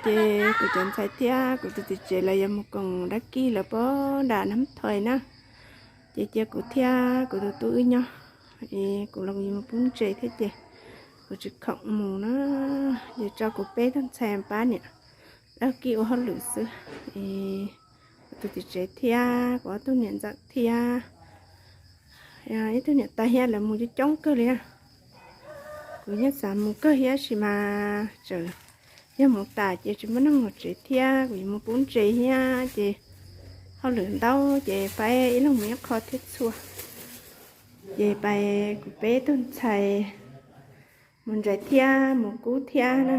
Ces kuv cov ntxhais thiab kuv tus txiv tsev lawv yuav mus koom dab kis lawv pab nram Nab Thoj na. Ces cia kuv thiab kuv tus tub wb nyob, es kuv los kuv yuav mus pub ntses thiab ces kuv tsis khoom mus na. Ces tso kuv peb tug ntxhais pab niam dab kis ua hauj lwm xwb. Es kuv tus txiv tsev thiab kuv ob tug niam ntxawm thiab ib tug niam tais thiab lawv mus coob coob kawg li. Kuv yeej xav mus kawg thiab tab sis mas tseem yog mus tas ces tsis muaj neeg mus tsev thiab kuv yuav mus pub ntses thiab ces hauj lwm ntau ces pab ib leeg mus ib qho thiab txhua. Ces pab kuv peb tug ntxhais mus ntses thiab mus kub thiab na.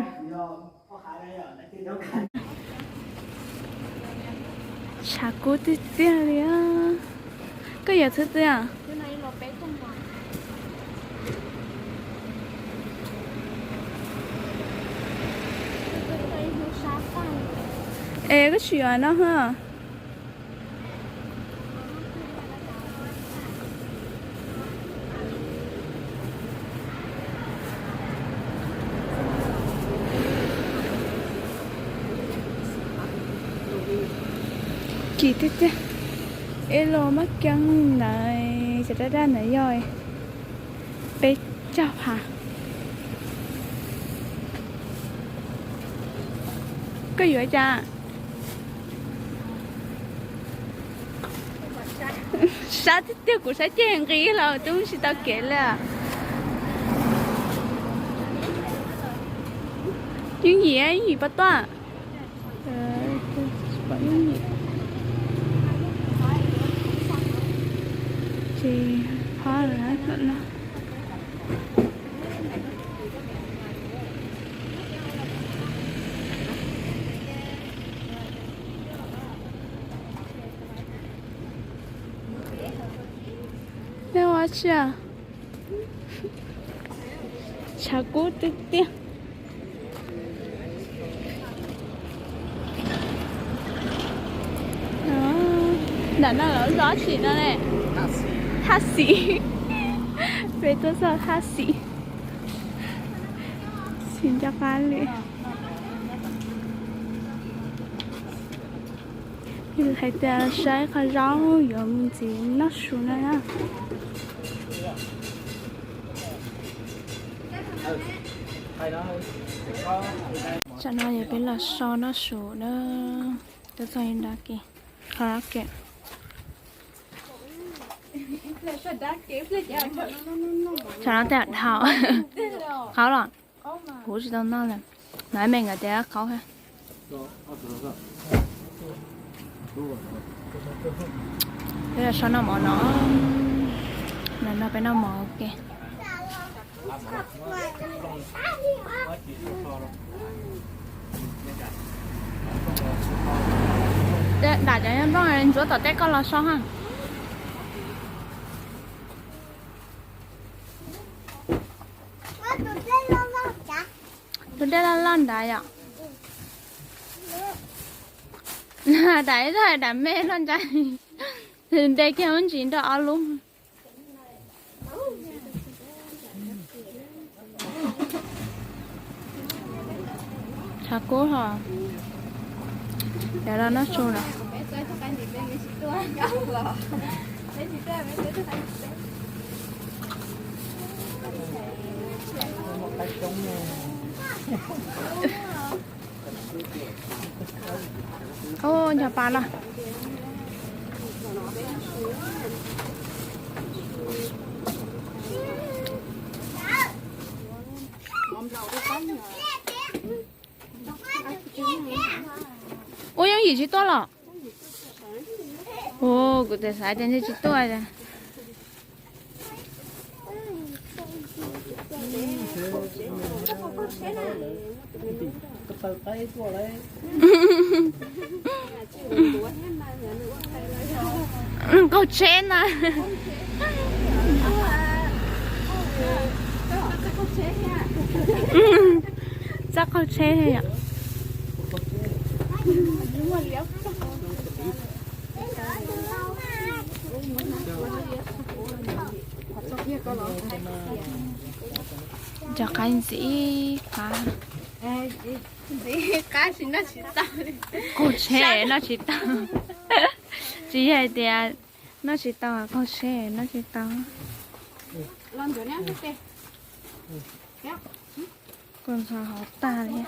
Tshav kub tiag tiag li. Koj yuav txhua twg? Es koj tsis yuav no ha. Kim tiag tiag. Ib los maj kiab ntawd, cov daj daj ntawd yog peb caug phav. Koj yuav cas? Sab tiag tiag, kuv saib ceg nqis los twb tsis tau kev li. Yooj yim, yooj yim pab tuaj. Ces phob lawm no. Nej ua tsi? Tshav kub tiag tiag. Ntawm no lawv ua dab tsi no ne? Thaj xis. Peb tuaj txog thaj xis. Xis ncaj qab li. Hais tias saib qhov zaub yuav mus ntxiv noj su no na. Tsam no yog peb los so noj su na. Tuaj txog ib nrab ke, qhov ke. Tsam no tej dhau. Qhov los kuv tsis tau noj lawm. Nov me nkawd tias qhov ha. Peb los so noj mov no. No no peb noj mov ua ke. Dam cov nplooj ntsuab tom tej koj los so ha. Tus dej loj loj nrad yom. Dam ib tug dam me loj ntshai. Nte kiag lub ntsis nrog ob lub. Tshav kub ho. Cov los noj su lawm. Ua nchos pas los. Ua yooj yim tsis tuaj los. Ua kuv tes xav tias ntshe tsis tuaj. Qaug tsheb na. Txoj qaug tsheb yom. Cov qaib ntxim qab. Ntxiv qab tsis noj tsis tau. Qaug tsheb noj tsis tau. Tsis yog hais tias noj tsis tau, qaug tsheb noj tsis tau. Kua ntxhov hov tag li.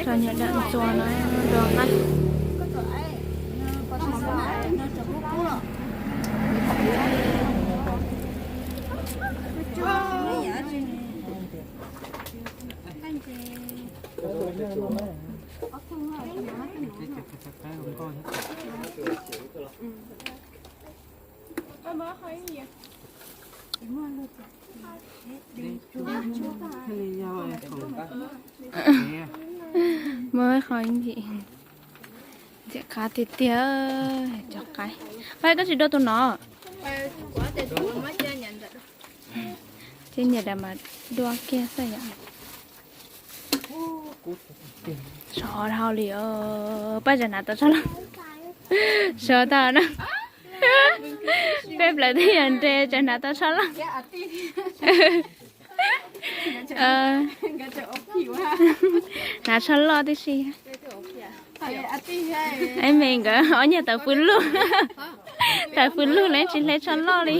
Tso nyias dawm ntxuag no rau qaib. Muaj qhov ntxim, ntxim qab tiag tiag. Cov qaib, Paj, koj tsis dua tus no. Ces nyias dab mas dua kiag xwb yom. Sov dhau li os. Paj, tsam hnav tau tshaj loj. Sov tau na. Peb plaws twb yog nres, tsam hnav tau tshaj loj. Hnav tshaj loj tib si. Ib me nkawd ob nyuag tawv pw luj, tawv pw luj los tsis hle tshaj loj li.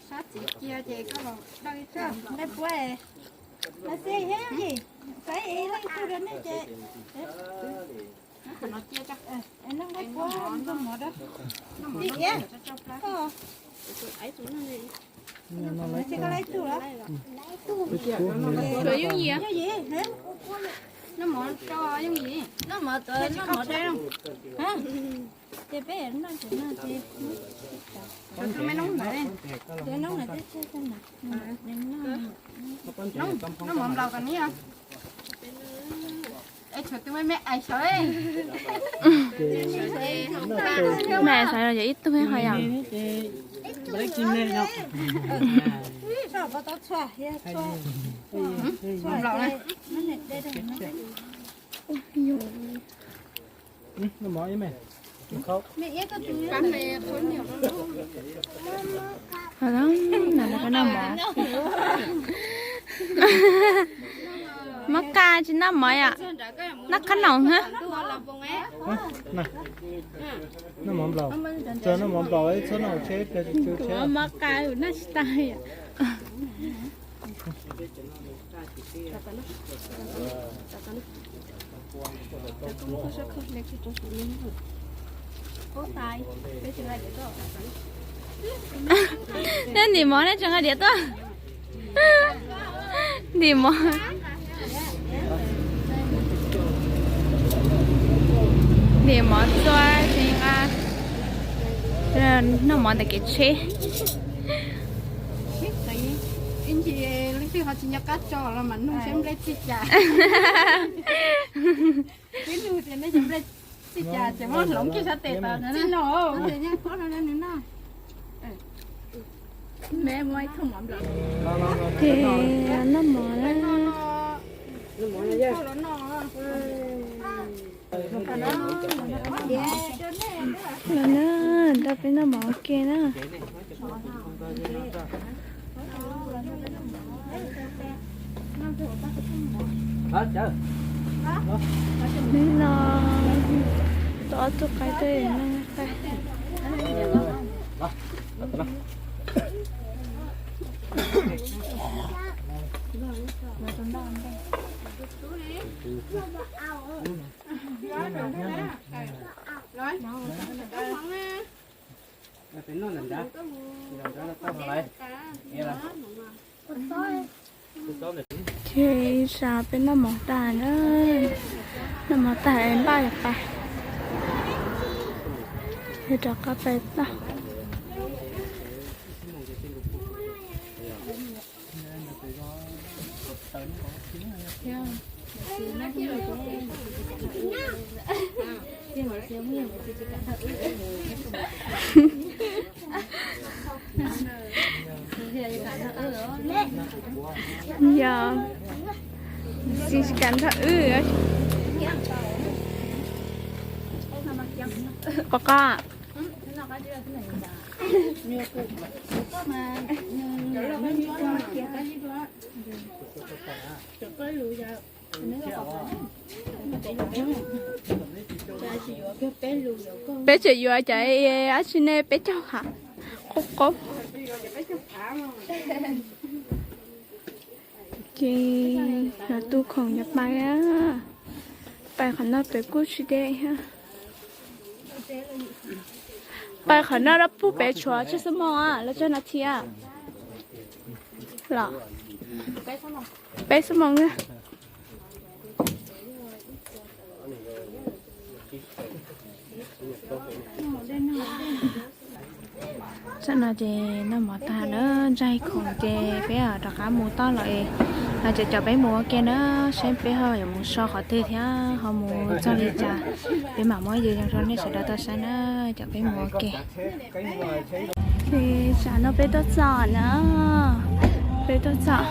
Sab txiv cia ces koj los daj ib tug nqaij puab. Xi thiab yooj yim, xaiv ib leej tug rau nej ces. Nqaij puab nrog mov rau. Xi thiab, koj, xi koj laib tug lawm. Yooj yim, yooj yim, noj mov rau yooj yim, noj mov tau, noj mov rau. Ces peb noj ces noj ces. Noj mov nplaum kom nib. Es tshuav tus me me ais sawv. Me ais sawv yog ib tug ho yom. Noj mov, muab kaj tsis noj mov yom. Noj qab noom. Noj mov nplaum, txhob noj tsheb, muab kaj noj tsis tag yom. Nej ntim mov nej tseem nqa diav tuaj. Ntim mov, ntim mov txua tseem nqa noj mov ntawm kev tsheb. Ib ntsis leej twg ho tsis nco qab tso los mam nug seb nplej txij cas. Twb nug tias nej cov nplej txij cas ces muab hloov kiag sab tes tas txij no. Ces noj mov na. Los na, nrog peb noj mov ua ke na. Hnub no tus ob tug qaib tuaj noj qaib. Ces ib sab peb noj mov tag na, noj mov tag es npaj yuav pais, yuav rov qab pais toj. Yog, tsis kam nrog wb. Pom qab. Peb tseem yuav cov dab tsi ne, peb caug ha, qub qub. Ces los tu khoom yuav pais, pais qhov no pem kuj tsis deb thiab. Pais qhov no rau pug pem tshuav tsawg xuab moos los tsawg nas this los? Peb xuab moos na. Tsam no ces noj mov tag na, ntsaig khoom ces peb rov qab mus toj lawm es, no ces caum peb mus ua ke na, saib peb ho yuav mus so qhov twg thiab ho mus txog li cas, peb mam muab yws zoo rau nej sawv daws tau saib na, caum peb mus ua ke. Ces tsam no peb tuaj txog na, peb tuaj txog.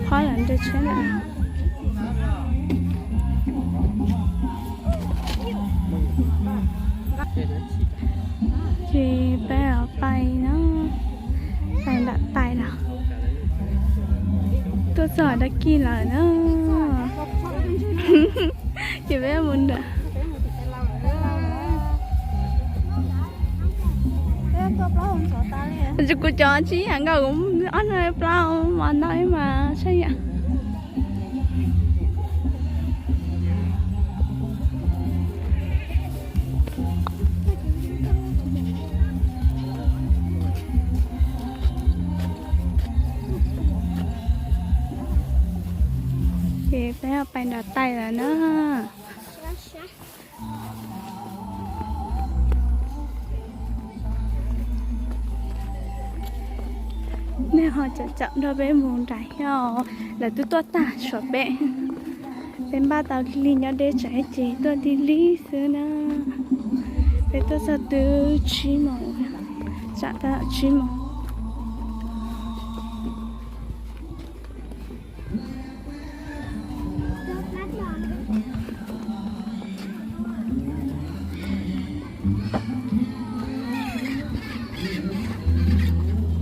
Qhov lawv nres tsheb lawm. Ces peb pais no, pais nram tais lawm. Tuaj txog dab kis lawm na. Ces peb mus nram. Kuv cov tsis yam nkaus, kuv ob no plaub mov ntau mas tshaj yam. Ces peb pais nram tais lawm na. Nej ho caum caum nrog peb mus nram thiab os, lawv twb tuaj tag tshuav peb. Peb npaj tau lig lig nyob deb tsam ces tuaj lig lig xwb na. Peb tuaj txog twb tsib moos, tsam tab tsib moos.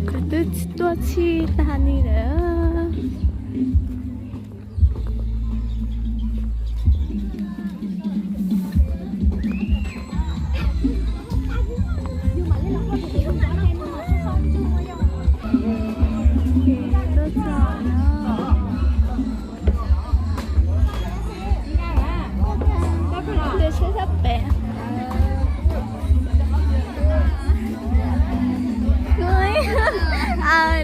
Kuv twb tuaj txhij tag li lawm. Tuaj txog no. Nres tsheb sab pem.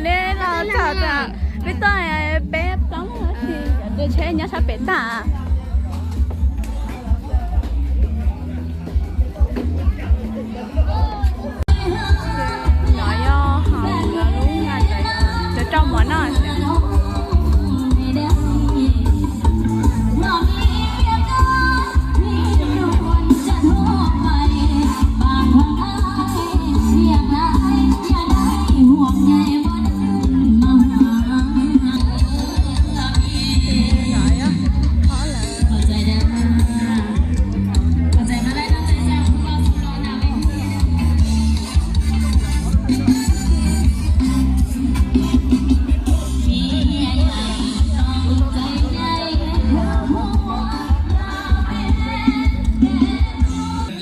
Nej los txog, peb tuaj peb plaub leeg, nres tsheb nyob sab pem tag. Nov yog hauv lub, cov rau mov noj.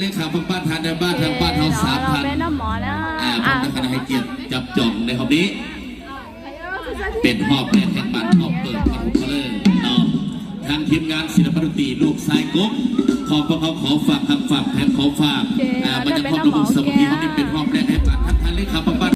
Leej kham pab pab tha dab pab tha pab thov xav pha, pab tha hais kiam cov coom dab hov dib. Peb hov peb hev pam hov pawm pam hov pawm no. Thab thib ngan si la pab rub tim luj xais koob, qhov pab qhov qhov fam qham fam hev qhov fam, mas yog qhov rub mus xav pab thib hov dib peb hov peb hev pam thab thab leej kham pab pab.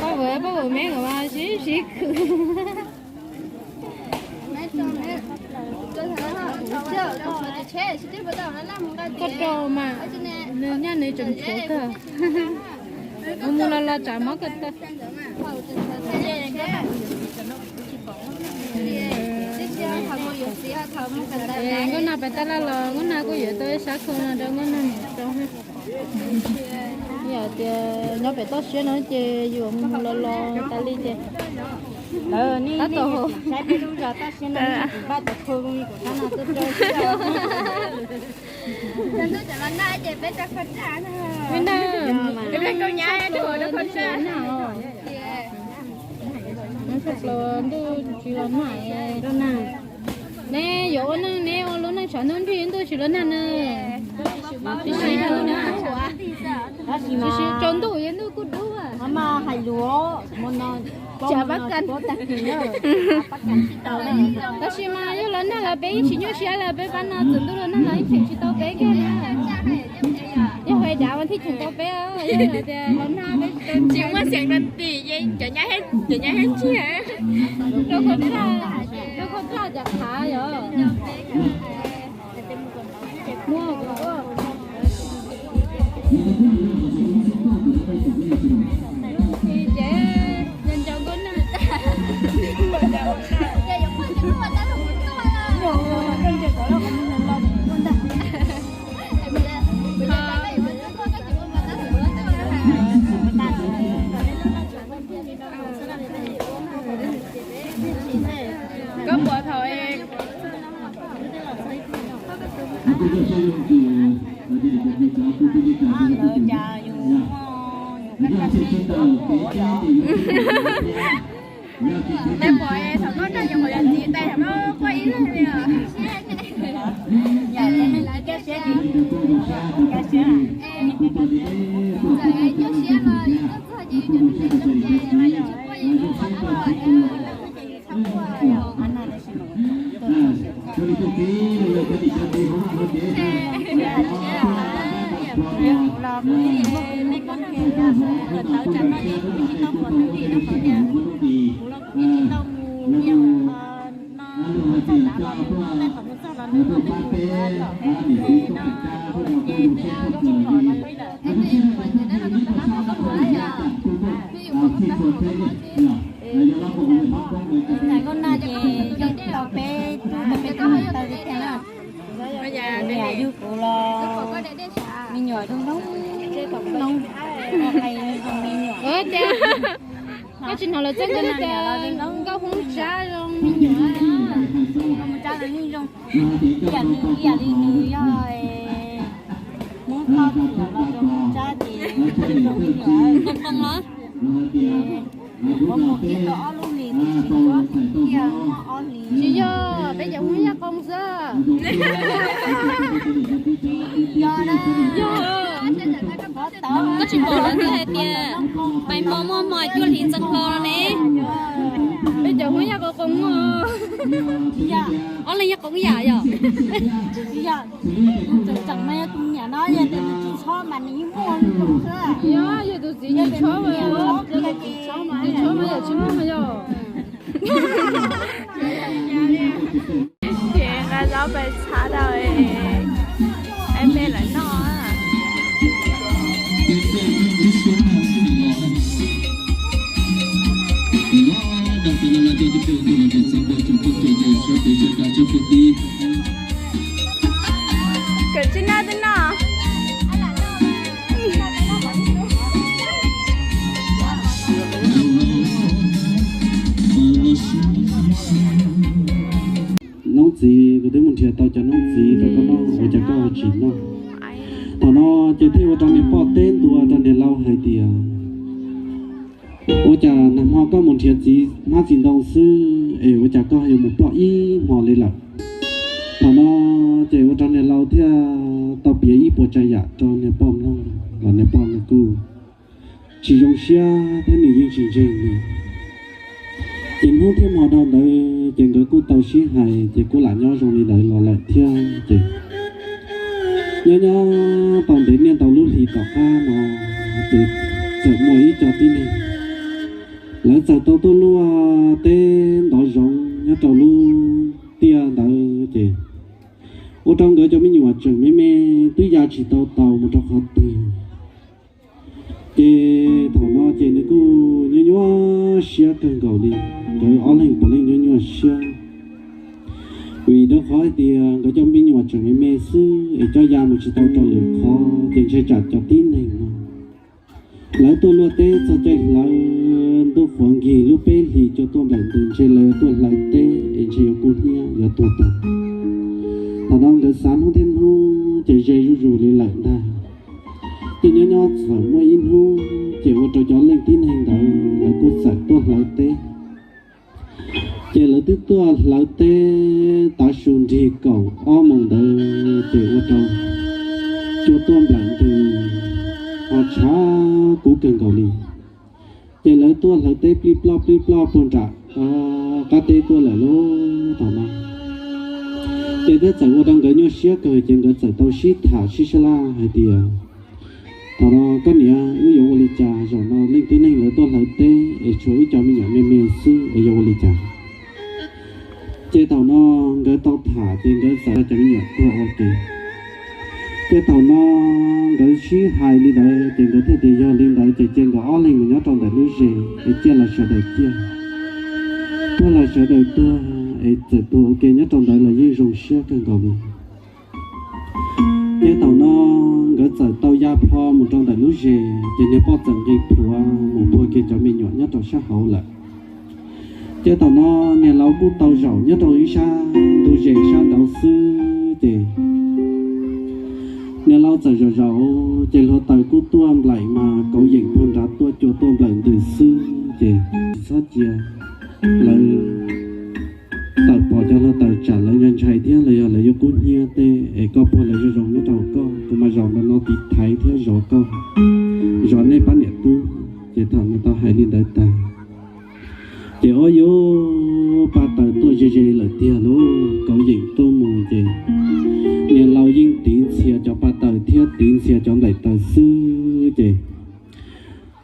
Pab vwm, pab vwm me nkawd mas sib sib khwv. Koj rau mas, nws nyaj nws tseem tshuav kawg. Mus mus los los tsam mob kawg tag. Nkauj Nag pais tab laj los Nkauj Nag kuj yuav tau ib sab khau no rau Nkauj Nag mus rau. Yog tias nyob pem toj siab no ces yus mus mus los los tas li ces tab tom Ntuj tsis los nag. Neb yuav ua neej neb ua lub neej tshav ntuj nrig ntuj tsis los nag na. Tsis tau ntuj yog ntuj kuj dub. Tsam pab kas. Tab sis mas yog los nag los peb yeej tsis nyuaj siab lawm, peb pab no txawm ntuj los nag los yeej cheem tsis tau peb kiag li. Yog hais dav mas thiaj cheem tau peb, yog tias los nag peb tsis muaj xeem rau tim, cov nyab thiab ntsia. Rau khau dlaj, rau khau dlaj cas qhav yom. Koj puas thaum Ntawd cas yus muaj yus kab kab teb yus muaj qhov ua thiab. Ntawd pom thaum koj nrog nyuam qhuav yog ntxiv tais thaum koj quaj ib leeg li os. Yam li neeg kab siab ces kab siab. Ntawm koj naj ces yog tau peb tub peb tub taw li thiab na. Yug kuv los me nyuam zoo zoo, zoo me nyuam. Koj tsis hnov lawv txawj nkauj tias nkauj hoob tsab zoo me nyuam. Zoo me nyuam. Ib yam li nws yog Hmoob Thoj tus los zoo hoob tsab ces zoo me nyuam. Qoo qoo los? Tsis yog, peb cov Hmoob Yaj Qoo xwb. Yog, koj tsis pom lawv hais tias pais hmo muaj hmo cuaj hlis txog hlo no ne. Peb cov Hmoob Yaj Qoo qoo muaj. Ob leeg Yaj Qoo ib yam yom. Yog, yog tus txiv tsis txhob mas yog tsis txhob mas yog tsis muaj mas yog. Ces nqa zaub pais txhab rau es me lawv noj. Kawm tsis noj twb noj. Noob txiv, kuv twb mus nrhiav tau cov noob txiv rau koj noj, ua cas koj ho tsis noj? Thaum no ces thiaj ua rau niag poj teb ntua rau niag laus hais tias, ua cas nag hmo koj mus nrhiav txiv hmab txiv ntoo xwb es ua cas koj yuav mus ploj ib hmo li lawm? Thaum no ces ua rau niag laus thiaj tau piav ib puas tsav yam rau niag poj mloog los niag poj mloog kuj tsis zoo siab thiab nws yeej tsis ntseeg li. Ces hnub thiab hmo dhau ntawd ces nkawd kuj tau sib hais ces kuj lam nyob zoo li ntawd los lawm thiab ces Nyob nyob tau ntev niaj ntau lub hlis tom qab no, ces txawm muaj ib co tib neeg, lawv txawm tau tuaj luaj teb ntov zoov nyob rau lub tiaj ntawd ces ua rau nkawd cov me nyuam tseem me me twb ya tsis tau taus mus rau qhov twg. Ces thaum no ces nws kuj nyuaj nyuaj siab kawg nkaus li, nkawd ob leeg puav leej nyuaj nyuaj siab, vim rau qhov hais tias nkawd cov me nyuam tseem me me xwb es coj ya mus tsis tau rau lwm qhov ces ntshe tsam cov tib neeg no lawv tuaj luaj teb txog caij hlawv ntuj qhuav nkig lub peb hlis cua tuaj nplawm ntws ntshe lawv tuaj hlawv teb es ntshe yuav kub hnyiab yuav tuag tag. Thaum no nkawd xav hnub thiab hnub ces ze zuj zus li lawm ntag. Ces nyob nyob txawm muaj ib hnub ces ua rau cov leej tib neeg ntawd lawv kuj txawm tuaj hlawv teb. Ces lawv twb tuaj hlawv teb tav su nrig kaum ob moos ntawd ces ua rau cua tuaj nplawm ntws ho tshav kub kawg nkaus li. Ces lawv tuaj hlawv teb plij ploj plij ploj puag nram qab teb tuaj lawm lauj. Thaum no ces thiaj txawm ua rau nkawd nyuaj siab kawg ces nkawd txawm tau sib tham sib sab laj hais tias, thaum no koj niam, wb yuav ua li cas? Zaum no leej tib neeg lawv tuaj hlawv teb es tshuav wb cov me nyuam me me xwb es yuav ua li cas? Ces thaum no nkawd tau tham ces nkawd txawm cov me nyuam tuag ua ke. Ces thaum no nkawd sib hais li ntawd ces nkawd thiaj tias yog li ntawd ces cia nkawd ob leeg mus nyob rau ntawm lub zes es ciaj los sawv daws ciaj, tuag los sawv daws tuag, es txawm tuag ua ke nyob rau ntawd los yeej zoo siab kawg nkaus li. Ces thaum no nkawd txawm tau ya plho mus rau ntawm lub zes ces niag poj txawm nqis plhuav mus puag kiag cov me nyuam nyob rau sab hauv lawm. Ces thaum no niag laus kuj tau zaum nyob rau ib sab ntug zes sab nraud xwb ces niag laus txawm zaum zaum ces hluav taws kuj tuaj nplaim mas kauv yeem puag nrad tuaj cua tuaj nplawm ntws xwb ces tsis txhob cia lawv tawm pom cov hluav taws tsam lawv ntshai ntshai thiab los yog lawv yuav kub hnyiab tej es koj puag lawv zoo zoo nyob rau koj, kuv mas zaum ntawm no tiv thaiv thiab zov koj, zov nej pab niam tub. Ces thaum nws tau hais li ntawd tag ces ob yub paj taws tuaj ze ze lawm tiag lauj, kauv yeem tuaj mus ces niag laus yeej tiv ntxhias cov paj taws thiab tiv ntxhias cov nplaim taws xwb ces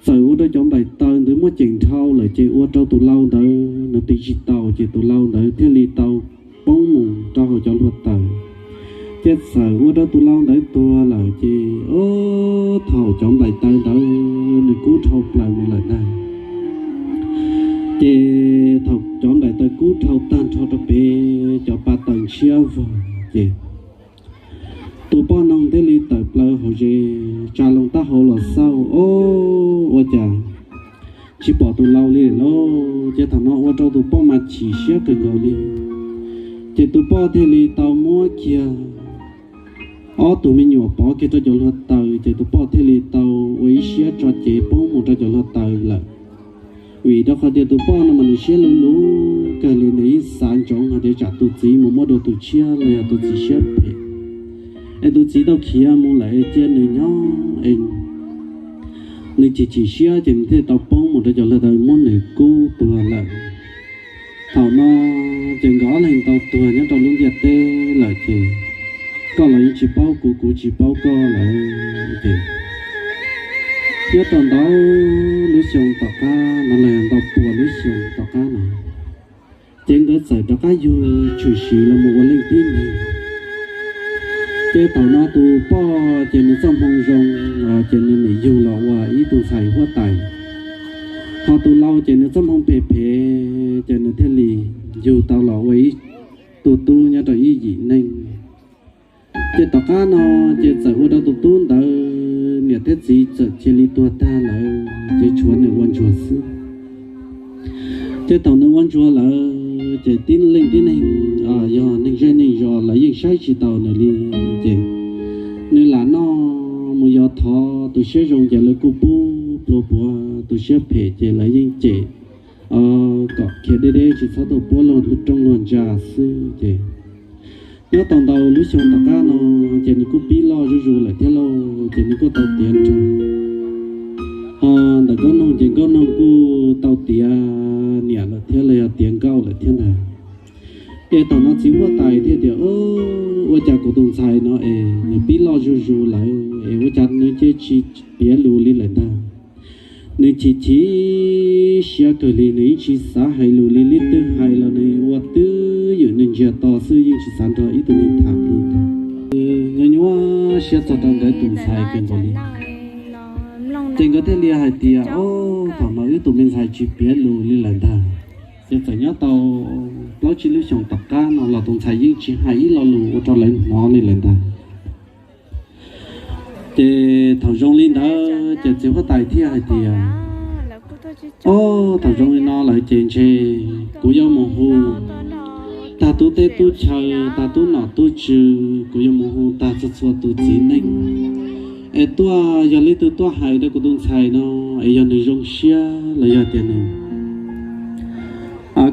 txawm ua rau cov nplaim taws ntawd muaj ceem nrhau lawm ces ua rau tus laus ntawd nws tiv tsis tau ces tus laus ntawd thiaj li tau poob mus rau hauv cov hluav taws. Ces txawm ua rau tus laus ntawd tuag lawm ces ob thaum cov nplaim taws ntawd nws kub dhau plaws mus lawm ntag. Ces thaum cov nplaim taws kub dhau tag nrho rau pem cov paj taws ntshiab vog ces tus poj noog thiaj li tawm plaws hauv zes tsa loo taub hau los xauj, ob, ua cas tsis pom tus laus li lauj. Ces thaum no ua rau tus poj mas chim siab kawg nkaus li. Ces tus poj thiaj li tau muab kiag ob tug me nyuam pov kiag rau cov hluav taws ces tus poj thiaj li tau ua ib siab tso cev poob mus rau cov hluav taws lawm. Vim rau qhov tias tus poj no mas nws siab luv luv kawg li, nws yeej xav ntsoov hais tias tsam tus txiv mus muab dua tus tshiab los yog tus txiv siab phem es tus txiv tau khiav mus lawm es cia nws nyob es nws chim chim siab ces nws thiaj tau poob mus rau cov hluav taws muab nws kub tuag lawm. Thaum no ces nkawd ob leeg tau tuag nyob rau lub ntiaj teb lawm ces koj los yeej tsis paub kuv, kuv tsis paub koj lawm ces nyob rau ntau lub xyoo tom qab no los yog ntau pua lub xyoo tom qab no ces nkawd txawm rov qab yug tshwm sim los mus ua leej tib neeg. Ces thaum no tus poj ces nws txoj hmoo zoo ces nws nim yug los ua ib tug ntxhais huab tais, ho tus laus ces nws txoj hmoo phem phem ces nws thiaj li yug tau los ua ib tug tub nyob rau ib yim neeg. Ces tom qab no ces txawm ua rau tus tub ntawd niam thiab txiv txawm cia li tuag tag lawm ces tshuav nws ua ntsuag xwb. Ces thaum nws ua ntsuag lawm ces tib leej tib neeg, yog neeg zej neeg zos lawv yeej saib tsis taus nws li. Ces nws lam noj mus yos thov, tus siab zoo ces lawv kuj pub plua puav, tus siab phem ces lawv yeej cem kom khiav deb deb tsis txhob tuaj puab luag rooj luag ntsa xwb. Ces nyob tau ntau lub xyoo tom qab no ces nws kuj pib loj zuj zus lawm thiab lauj, ces nws kuj tau tiav nrog, ho ntawm Nkauj Noog ces Nkauj Noog kuj tau tiav niam lawm thiab los yog tiav nkauj lawm thiab ntag. Ces thaum no txiv huab tais thiaj tias, ua cas kuv tus ntxhais no es nws pib loj zuj zus lawm es ua cas nws cia tsis piav lus li lawm ntag. Nws chim chim siab kawg li, nws yeej tsis xav hais lus li, leej twg hais los nws ua twj ywm nws ntsiag to xwb, yeej tsis xav nrog ib tug neeg tham li. Nws nyuaj nyuaj siab txog rau nkawd tus ntxhais kawg nkaus li. Ces nkawd thiaj li hais tias, o, thaum no wb tus me ntxhais tsis piav lus li lawm ntag. Ces txawm nyob tau plaub tsib lub xyoos tom qab no los tus ntxhais yeej tsis hais ib lo lus ua rau lawv hnov li lawm ntag. Ces thaum zoo li ntawd ces txiv huab tais thiaj hais tias, o, thaum zoo li no lawm ces ntshe kuv yuav mus hu tag tub teb tub chaw, tag tub nom tub tswv, kuv yuav mus hu tag txhua txhua tus txiv neej es tuaj, yog leej twg tuaj hais rau kuv tus ntxhais no es yog nws zoo siab los yog tias nws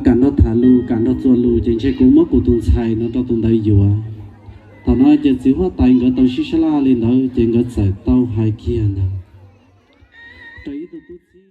kam nrog tham lus, kam nrog txuas lus, ces ntshe kuv muab kuv tus ntxhais no rau tus ntawd yuav. Thaum no ces txiv huab tais nkawd tau sib sab laj li ntawd ces nkawd txawm tau hais kiag ntawd rau ib tug tub txib